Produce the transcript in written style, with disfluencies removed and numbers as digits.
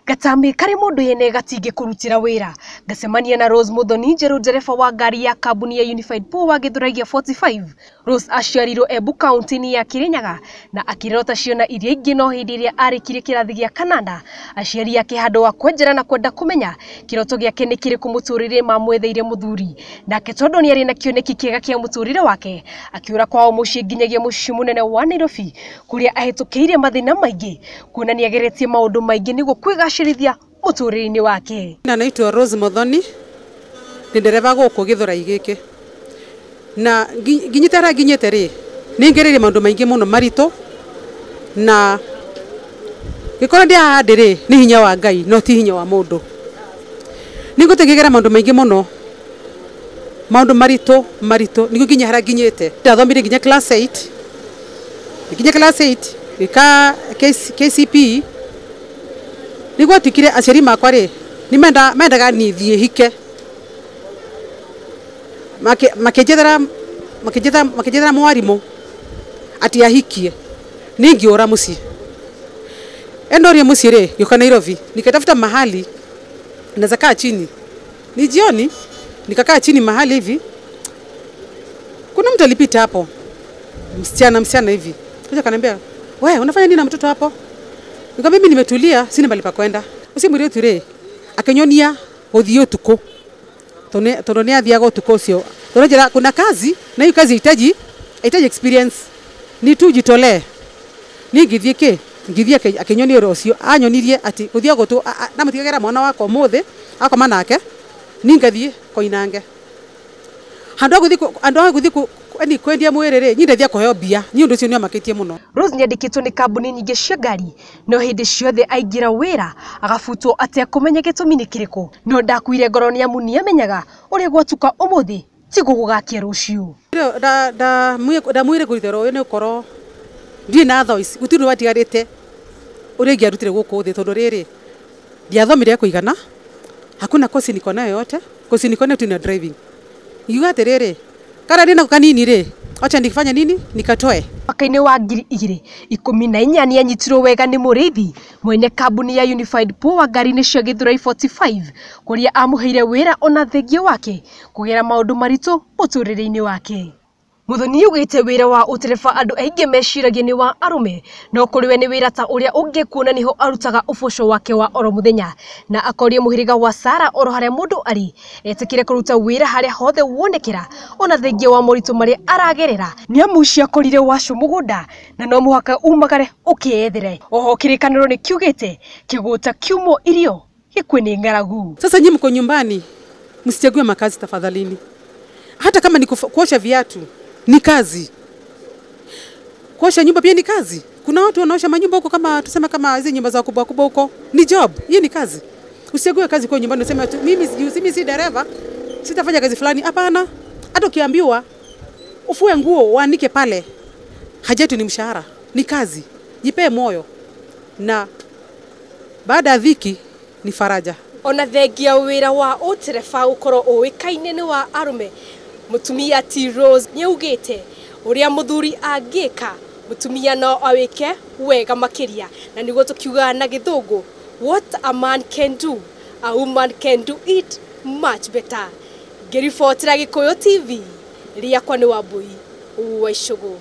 Gatambi karĩ mũndũ yene gatingĩkũrutĩra wĩra. Ngacemania na Rose Muthoni Njerũ, ndereba wa ngari ya kambuni ya Unified Power Gĩthũrai 45. Rose aciarirwo Embu kaunti-inĩ ya Kirinyaga na akĩrerwo ta ciana iria ingĩ, no hĩndĩ ĩrĩa arĩkirie kĩrathi gĩa kanana, aciari ake handũ wa kwenjera na kwenda kũmenya kĩroto gĩake nĩ kĩrĩkũ mũtũrĩre, mamwetheire mũthuri. Nake tondũ nĩ arĩ na kĩoneki kĩega kĩa mũtũrĩre wake, akĩũra kwao mũciĩ nginyagia mũciĩ mũnene wa Nairobi, kũrĩa ahĩtũkĩire mathĩna maingĩ, kuona nĩ ageretie maũndũ maingĩ nĩguo kwĩgacĩrithia mũtũrĩre-inĩ wake. Na naitwa Rose Muthoni, ni ndereba gũkũ Gĩthũrai gĩkĩ, na nginyĩte harĩa nginyĩte rĩ, nĩ ngereire maũndũ maingĩ mũno maritũ, na gĩkorwo ndĩ haha ndĩ rĩ, nĩ hinya wa Ngai no ti hinya wa mũndũ. Nĩ ngũte ngĩgera maũndũ maingĩ mũno, maũndũ maritũ maritũ, nĩguo nginya harĩa nginyĩte. Ndathomire nginya class 8, nginya class 8 ngĩka KCPE. Nĩ gwatuĩkire aciari makwa rĩ, nĩ mendaga niĩ thiĩ hike. Makĩnjethera mwarimũ atĩ ahikie. Niĩ ngĩũra mũciĩ. Endorie mũciĩ rĩ, ngĩũka Nairobi, nikatafuta mahali naweza kaa chini. Ni jioni, nikakaa chini mahali hivi. Kuna mtu alipita hapo, msichana msichana hivi. Kuja akaniambia, "Wewe unafanya nini na mtoto hapo?" Nikamwambia, "Mimi nimetulia, sina mahali pa kwenda." Ucio mũirĩtu rĩ, akĩnyonia gũthiĩ ũtukũ. Tondũ nĩ athiaga ũtukũ ũcio. Tondũ njĩra kuna kazi na hiyo kazi haihitaji experience. Ni tu jitolee. Niĩ ngĩthiĩ kĩ? Ngĩthiĩ akĩnyonia ũndũ ũcio. Anyonirie atĩ gũthiagwo tu ndamũtigagĩra mwana wakwa ũmũthĩ, akoma nake, niĩ ngathiĩ Koinange. Handũ ha gũthiĩ yani kwendia mwĩrĩ rĩ, niĩ ndathiĩ kũheo mbia. Niĩ ũndũ ũcio nĩ ũmakĩtie mũno. Rose nĩandĩkĩtwo nĩ kambuni nyingĩ cia ngari, no hĩndĩ ciothe aingĩra wĩra agabutwo atekũmenya gĩtũmi nĩ kĩrĩkũ. No ndakuire ngoro nĩ amu nĩamenyaga ũrĩa gwatuka ũmũthĩ tiguo gũgakĩa rũciũ. Ndamwĩre kũruta wĩra ũyũ nĩ ũkorwo ndirĩ na tho ici, gũtirĩ ũndũ watigarĩte ũrĩa ingĩarutire gũkũ thĩ, tondũ rĩrĩ, ndiathomire kũigana, hakuna kosi niko nayo yote, kosi niko nayo tu ni driving. Ngiuga atĩrĩrĩ, kana ndĩnako kanini rĩ, acha nikifanya nini nikatoe. Mwaka-inĩ wa 2014 nĩanyitirwo wega nĩ Mũrĩithi mwene kambuni ya Unified Power ngari-inĩ cia Gĩthũrai 45, kũrĩa amũheire wĩra ona thengia wake kũgera maũndũ maritũ mũtũrĩre-inĩ wake. Muthoni augĩte wĩra wa ũtereba andũ aingĩ meciragia nĩ wa arũme, no kũrĩ we nĩ wĩra ta ũrĩa ũngĩ, kuona nĩho arutaga ũboco wake wa oro mũthenya, na akoria mũhĩrĩga wa Sara oro harĩa mũndũ arĩ etĩkĩre kũruta wĩra harĩa hothe wonekera, ona thengia wa moritũ marĩa aragerera, nĩ amu ciakorire wacu mũgũnda na no mũhaka umagare ũkĩyethere. Oho kĩrĩkanĩro nĩ kiugĩte kĩgũta kiumwo irio gĩkue nĩ ng'aragu. Sasa nyinyi mko nyumbani, msichague makazi tafadhalini. Hata kama ni kuosha viatu ni kazi. Kuosha nyumba pia ni kazi. Kuna watu wanaosha manyumba huko, kama tuseme kama hizi nyumba za kubwa kubwa huko, ni job. Hiyo ni kazi. Usichague kazi kwa nyumbani useme tu mimi mimi si dereva, sitafanya kazi fulani. Hapana. Hata ukiambiwa ufue nguo uanike pale, haja yetu ni mshahara, ni kazi. Jipee moyo. Na baada ya dhiki ni faraja. Ona thengia wĩra wa ũtereba gũkorwo ũĩkaine nĩ wa arũme, mũtumia T Rose nĩaugĩte ũrĩa mũthuri angĩka, mũtumia no awĩke wega makĩria, na nĩguo tũkiugaga na gĩthũngũ, "What a man can do, a woman can do it much better." Ngĩribotera Gĩkũyũ TV, rĩakwa nĩ Wambui wa Icũgũ.